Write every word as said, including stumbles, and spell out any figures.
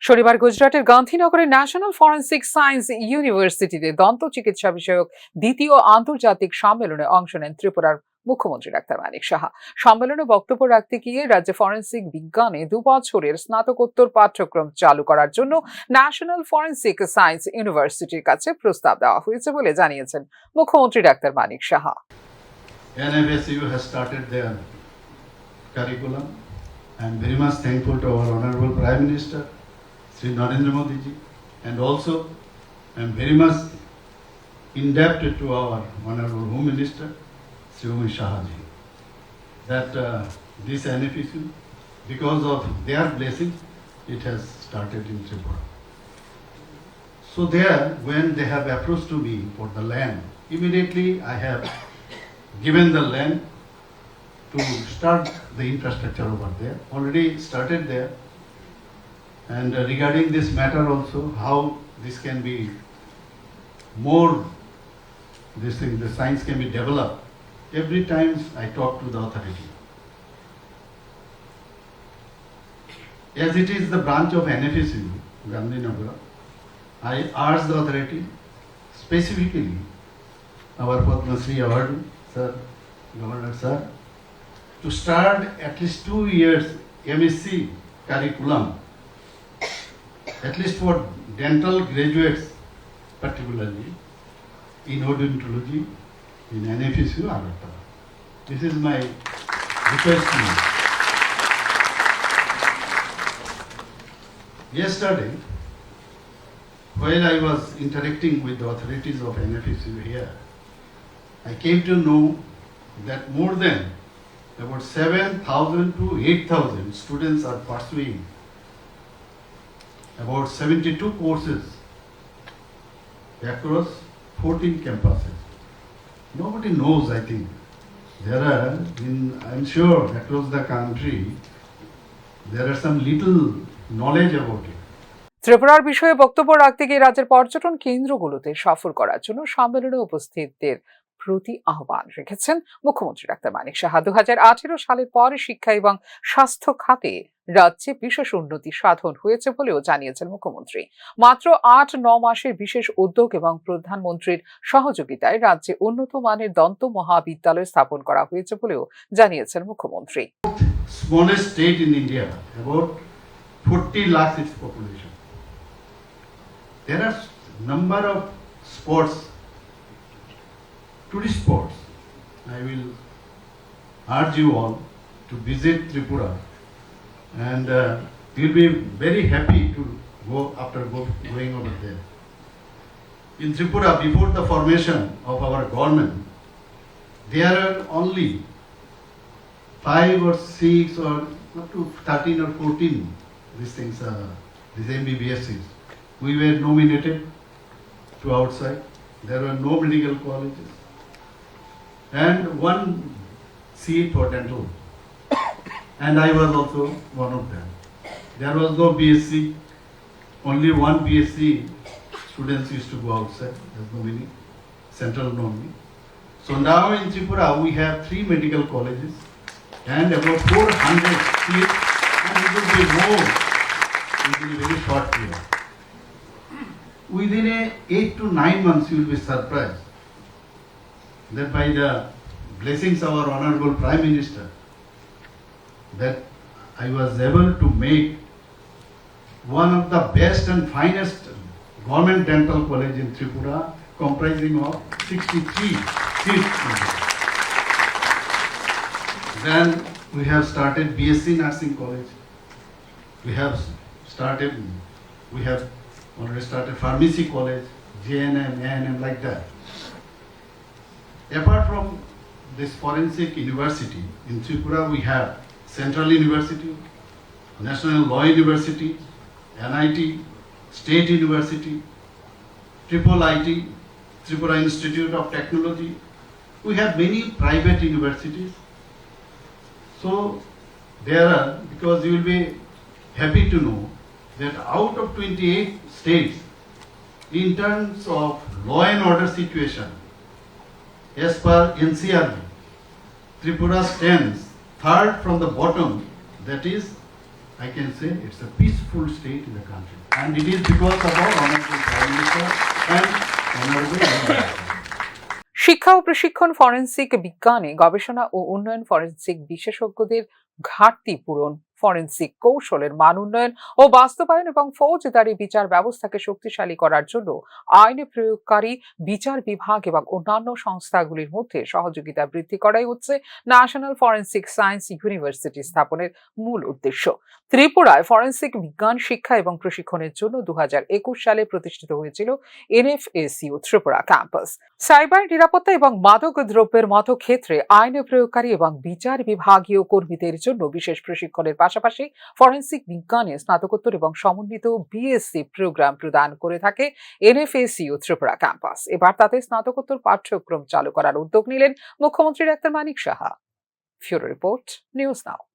শনিবার গুজরাটের গান্ধীনগরের ন্যাশনাল ফরেন্সিক সায়েন্স ইউনিভার্সিটিতে দন্ত চিকিৎসা বিষয়ক দ্বিতীয় আন্তর্জাতিক সম্মেলনে অংশ নেন ত্রিপুরার মুখ্যমন্ত্রী ডাক্তার মানিক সাহা। সম্মেলনে বক্তব্য রাখতে গিয়ে রাজ্যে ফরেন্সিক বিজ্ঞানে দু বছরের স্নাতকোত্তর পাঠ্যক্রম চালু করার জন্য ন্যাশনাল ফরেন্সিক সায়েন্স ইউনিভার্সিটির কাছে প্রস্তাব দেওয়া হয়েছে বলে জানিয়েছেন মুখ্যমন্ত্রী ডাক্তার Manik Saha. N F S U has started their curriculum. I am very much thankful to our Honorable Prime Minister, Shri Narendra Modi ji, and also I am very much indebted to our Honorable Home Minister, Shri Amit Shah ji, that uh, this N F S U, because of their blessing, it has started in Tripura. So there, when they have approached to me for the land, immediately I have given the land to start the infrastructure over there. Already started there. And uh, regarding this matter also, how this can be more, this thing, the science can be developed, every time I talk to the authority. As it is the branch of N F S U, Gandhinagar, I urge the authority, specifically our Padma Shri Award, sir, Governor sir, to start at least two years M S C curriculum, at least for dental graduates particularly, in odontology, in N F S U Agartala. This is my request to you. Yesterday, while I was interacting with the authorities of N F S U here, I came to know that more than about seven thousand to eight thousand students are pursuing about seventy-two courses across fourteen campuses. Nobody knows, I think. There are, in, I'm sure, across the country, there are some little knowledge about it. ত্রিপুরার বিষয়ে বক্তব্য রাখতে গিয়ে রাজ্যের পর্যটন কেন্দ্রগুলোতে সফর করার জন্য সম্মেলনে উপস্থিতদের প্রতি আহ্বান রেখেছেন মুখ্যমন্ত্রী ডাক্তার মানিক সাহা। দু সালের পরে শিক্ষা এবং স্বাস্থ্য খাতে রাজ্যে বিশেষ উন্নতি সাধন হয়েছে বলেও জানিয়েছেন মুখ্যমন্ত্রী। মাত্র আট ন মাসের বিশেষ উদ্যোগ এবং প্রধানমন্ত্রীর সহযোগিতায় রাজ্যে উন্নত মানের দন্ত মহাবিদ্যালয় স্থাপন করা হয়েছে বলেও জানিয়েছেন মুখ্যমন্ত্রী। Smallest state in India, about forty lakhs its population. There are number of spots, tourist spots. I will urge you all to visit Tripura, and uh, you'll be very happy to go after go, going over there. In Tripura, before the formation of our government, there are only five or six or up to thirteen or fourteen, these things, uh, these M B B S Cs. We were nominated to outside. There were no medical colleges. And one seat for dental. And I was also one of them. There was no B S C. Only one B S C students used to go outside as nominee, central nominee. So now in Tripura we have three medical colleges and about four hundred seats, and it will be more within a very short period. Within a eight to nine months, you will be surprised that by the blessings of our Honorable Prime Minister, that I was able to make one of the best and finest government dental college in Tripura, comprising of sixty-three seats. Then we have started B S C Nursing College. We have started, we have already started pharmacy college, J N M, A N M, like that. Apart from this forensic university, in Tripura we have Central University, National Law University, N I T, State University, Triple I T, Tripura Institute of Technology. We have many private universities. So there are, because you will be happy to know that out of twenty-eight states, in terms of law and order situation, as per N C R B, Tripura stands third from the bottom, that is I can say it's a peaceful state in the country. And it is because of our Honorable Prime Minister and Honorable Minister. শিক্ষা ও প্রশিক্ষণ ফরেন্সিক বিজ্ঞানে গবেষণা ও উন্নয়ন ফরেন্সিক বিশেষজ্ঞদের ঘাটতি পূরণ, ফরেন্সিক কৌশলের মান উন্নয়ন ও বাস্তবায়ন এবং ফৌজদারি বিচার ব্যবস্থাকে শক্তিশালী করার জন্য আইন প্রয়োগকারী বিচার বিভাগ এবং অন্যান্য সংস্থাগুলির মধ্যে সহযোগিতা বৃদ্ধি করাই হচ্ছে ন্যাশনাল ফরেন্সিক সায়েন্স ইউনিভার্সিটি স্থাপনের মূল উদ্দেশ্য। ত্রিপুরায় ফরেন্সিক বিজ্ঞান শিক্ষা এবং প্রশিক্ষণের জন্য দু হাজার একুশ সালে প্রতিষ্ঠিত হয়েছিল এনএফএসইউ ত্রিপুরা ক্যাম্পাস। সাইবার নিরাপত্তা এবং মাদক দ্রব্যের মতো ক্ষেত্রে আইন প্রয়োগকারী এবং বিচার বিভাগীয় কর্মীদের জন্য বিশেষ প্রশিক্ষণের পাশাপাশি ফরেন্সিক বিজ্ঞানে স্নাতকোত্তর এবং সমন্বিত বিএসসি প্রোগ্রাম প্রদান করে থাকে এনএফএসইউ ত্রিপুরা ক্যাম্পাস। এবার তাতে স্নাতকোত্তর পাঠ্যক্রম চালু করার উদ্যোগ নিলেন মুখ্যমন্ত্রী ডাক্তার মানিক সাহা। ফিউরো রিপোর্ট, নিউজ নাও।